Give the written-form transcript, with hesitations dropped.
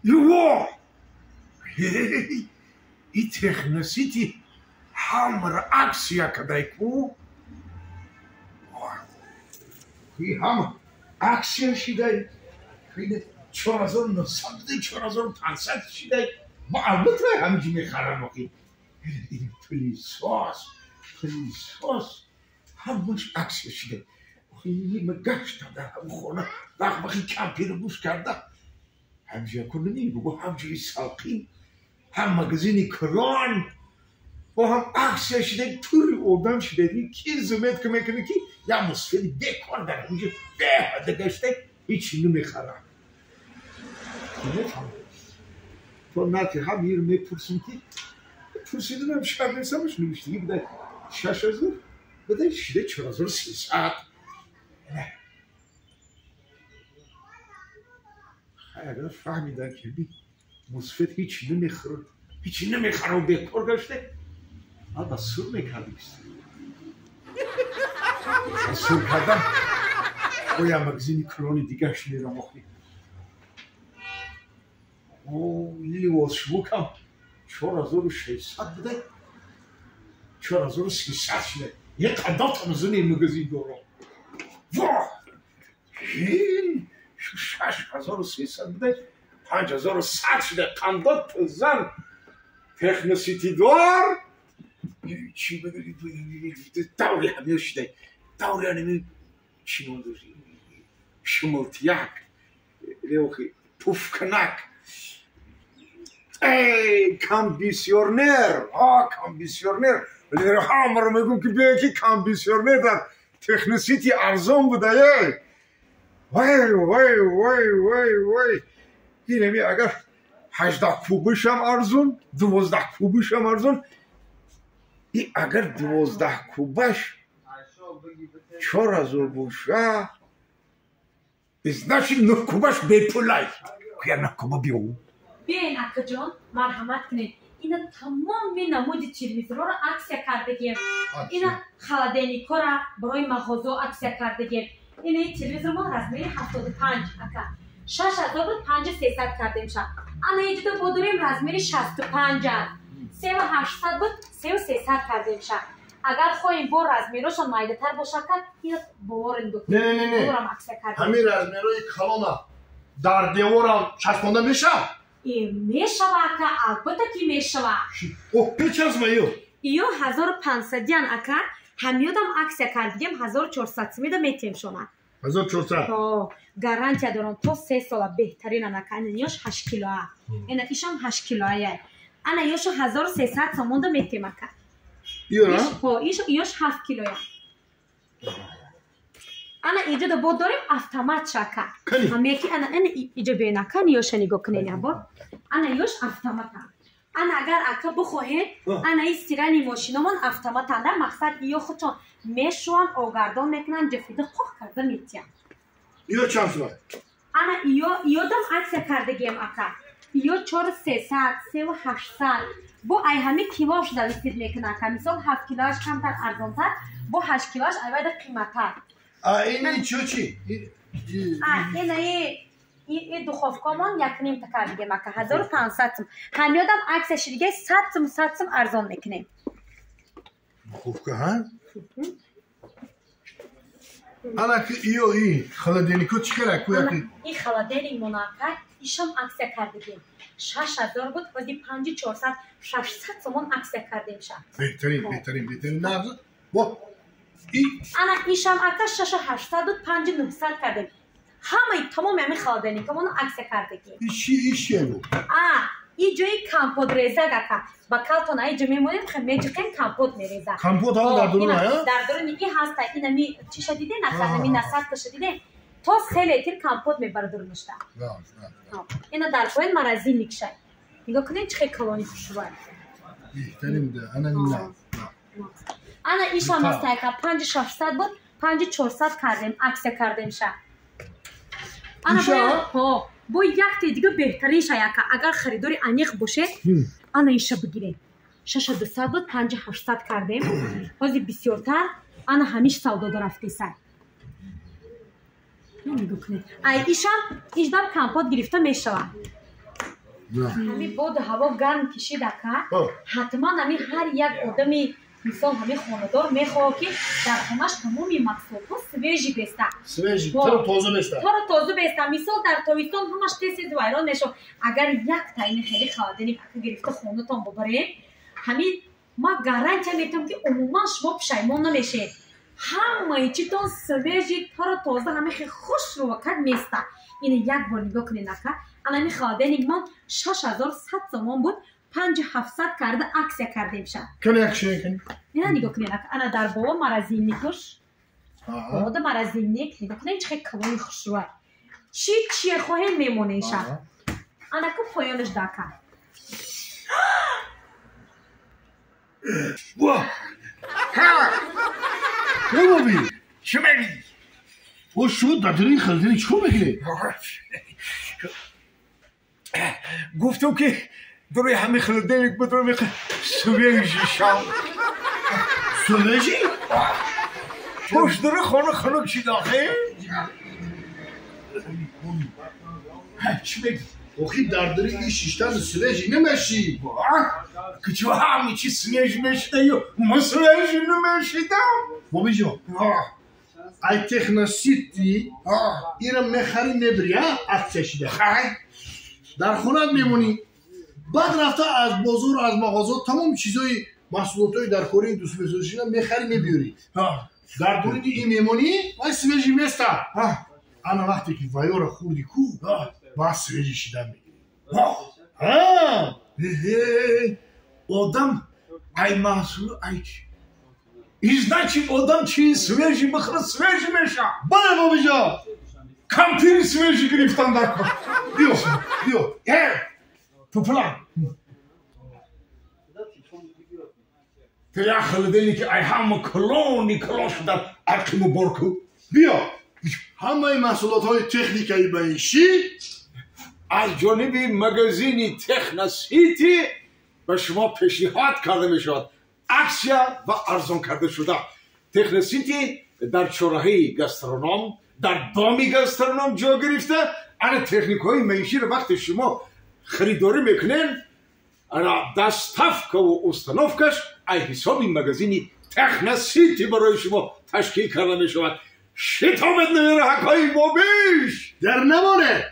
Во! И Техносити ҳамаро акция кадай ку? И ҳама акция шидай. 4900 будай, 4500 шидай. Ма албатта ҳамиҷи мехарам охи. Ин пылесос, пылесос ҳамаш акция шидай. Охи ма гаштам дар ҳамон хона, вақт кампиро гӯш карда. Ҳамҷоя ку намебугу, ҳамҷои салқин, ҳам магазини калон, бо ҳам акция шидай, пури одам шидай. Ки зумед ки мекунӣ, ки як мусофири бекор дар ҳамҷо беҳада гаштай, ҳечи намехарам. Намефаҳмам. То нархи ҳам ир мепурсем, ки пурсиданам шарт нест, ҳамаш навиштагӣ будай 6000 будай, шидай 4300. Агар фаҳмидан, ки мусофир ҳеч намехӯрад, ҳеч намехарад, бекор гашта, ба сур мекардем. Сур кардам, оя магазини калони дигарш мерам охи. Ливосшӯкам 4600 будай, 4300 шидай. Як қадам тамзуни магазин дорам. Во! 6300 будай, 5100 шидай. Қандат зан Техноситидор чӣ даври ҳамё шидай. Даври ҳамё чӣ ном дошт? Шумултияк, охи пуфканак. Эй, кондиционер, а кондиционер. Ҳамаро мегӯм, ки биё, ки кондиционер дар Техносити арзон будай. Эй! Вай, вай, вай, вай, вай. Инами агар 18 кубышам арзон, 12 кубышам арзон. И агар 12 кубаш 4000 боша, значит 9 кубаш бепулай. Я 9 куба биём. Биёен, акаҷон, марҳамат кунед. Ина тамоми намуди телевизорҳоро акция кардагем. Ина холодильникҳоро барои мағозаҳо акция кардагем. Ина телевизор мо размери 75, ака. 6000 буд, 5300 кардем ша. Ана иҷода бо дорем размери 65, 3800 буд, 3300 кардем ша. Агар хоҳем бо размерошон майдатар бошад, ка ина боворем ду. Не, не, не. Борам акция кардем. Ҳамин размерҳои калона дар деворам часпонда мешавад? Мешава, ака, албатта ки мешава. О, печазма ё? Ё 1500-ян, ака, ҳамёдам акция кардигем, 1400 сумида метиҳем шона. 1400? Ҳо, гарантия дорам то 3 сола, беҳтаринан, ака. Ана ёш 8 килоа. Ина ишам 8 килоая. Ана ёшо 1300 сомонда метиҳем, ака. Ё? Ҳо, ёш 7 килоя. Ана иҷода бо дорем автомат шака. Ҳамяки ана ана иҷо бен, ака, ёша нигоҳ кунед ябор. Ана ёш автомата. Ана агар ака бихоҳед, ана и стирани мошиномон автоматанда, мақсад ё худшон мешӯянд, огардон мекунанд, ҷафида қоқ карда метиҳанд. Ё чанд сум? Ана ё дам акция кардагием, ака. Ё 4300, 3800. Бо ай ҳами килош зависит мекунад, ака. Мисол 7 килоаш камтар арзонтар, бо 8 килоаш айвайда қиматтар. А ини чо чи? А инаи и духовкамон якним та кардигем, ака, 1500 сум. Ҳамёдам акция шидига, 100 сум, 100 сум арзон мекунем. Духовка, ҳа? Ана ки иё и холодильнико чӣ хел ку яки? И холодильник мон, ака, ишам акция кардигем. 6000 буд, ҳози 5400, 600 сомон акция кардем ша. Беҳтарин, беҳтарин, беҳтарин. Нағз. Бо ана ишам, ака, 6800 буд, 5900 кардем. Ҳамаи тамоми ҳамин холодильникамоно акция кардагем. Иши ишиену? А и ҷои компотрезак, ака. Ба калтон аи ҷо мемонем, хе меҷиқем, компот мереза. Компот ҳа дар дуруна, ҳа? Дар дуруни и ҳаста. Инами чиша диден, ака, нами насадкаша диден, то 3 литр компот мебара дурунашта. Ина дар поин морозильник шай, нигоҳ кунед, чӣ хел калони хушрӯай. Беҳтарин буда. Ана на. Ана ишам аста, ака, 5600 буд, 5400 кардем, акция кардем ша. Ана ҳо бо якте дига беҳтарин шай, ака, агар харидори аниқ бошед, ана иша бигиред. 6200 буд, 5800 кардем. Ҳозир бисёртар ана ҳамиш савдо рафтесай. Нигоҳ кунед, ай ишам иждам компот гирифта мешавад. Ҳами боду ҳаво гарм кишид ака, ҳатман ҳами ҳар як одами мисол ҳами хонадор мехоҳад ки дар хонаш тамоми маҳсулотҳо свежий беста. Свежий, тару тоза беста. Тару тоза беста. Мисол дар тобистон ҳамаш тез-тез вайрон мешавад. Агар як таини хеле холодильник ака гирифта хонатон бубаред, ҳамин ма гарантия метавам ки умуман шумо пушаймон намешед. Ҳамаи читон свежий, тару тоза, ҳами хеле хушрӯвакак места. Ина як бор нигоҳ кунед ака. Ана ҳамин холодильник мон 6100 сомон буд, 5700 карда акция кардем ша. Кани як ши кани. Ина нигоҳ кунед ака. Ана дар боло морозильникуш. Болода морозильник. Нигоҳ кунед чӣ хеле калони хушрӯа. Чӣ чие хоҳем мемонем ша. Ана ку поёнаш дака. Ва! Ҳа! Бобӣ, чӣ мегӣ? О шумо дар дари холодильник чӣ кор мекунед? Гуфтам ки дуруи ҳами холодильник бидурам свежий шам. Свежий? Пушт дури хона хунук шид охе. Чӣ мегӣ? Охи дар дари ин шиштан свежий намешӣ. Кучо ҳами чи свежий мешидаю? Ма свежий намешидам. Бобиҷон, ай Техносити ира мехарӣ мебирӣ, акция шида. Дар хонат мемонӣ. Баъд рафта аз бозор, аз мағоза тамом чизои маҳсулотҳои дар кори дӯстмесозишина мехарӣ мебиёрӣ. Дар дуруни ин мемонӣ, вай свежий места. Ана вақте ки вайёра хӯрди ку, баъд свежий шида мегирӣ. Одам ай маҳсул ай чи? И значит одам чи свежий бихӯра свежий меша. Бале бобиҷон. Кампири свежий гирифтан дар кор. Биё, биё. Тупла. Ту як холодильники ай ҳама калони калон шуда арқиму бор ку. Биё. Ҳамаи маҳсулотҳои техникаи маишӣ аз ҷониби магазини Техносити ба шумо пешниҳод карда мешавад. Акция ва арзон карда шуда. Техносити дар чораҳаи гастроном, дар доми гастроном ҷо гирифта. Ана техникаҳои маиширо вақте шумо харидорӣ мекунед, ана доставкаву установкаш ай ҳисоби магазини Техносити барои шумо ташкил карда мешавад. Шитобед намераҳакҳои бобиш! Дар намонед!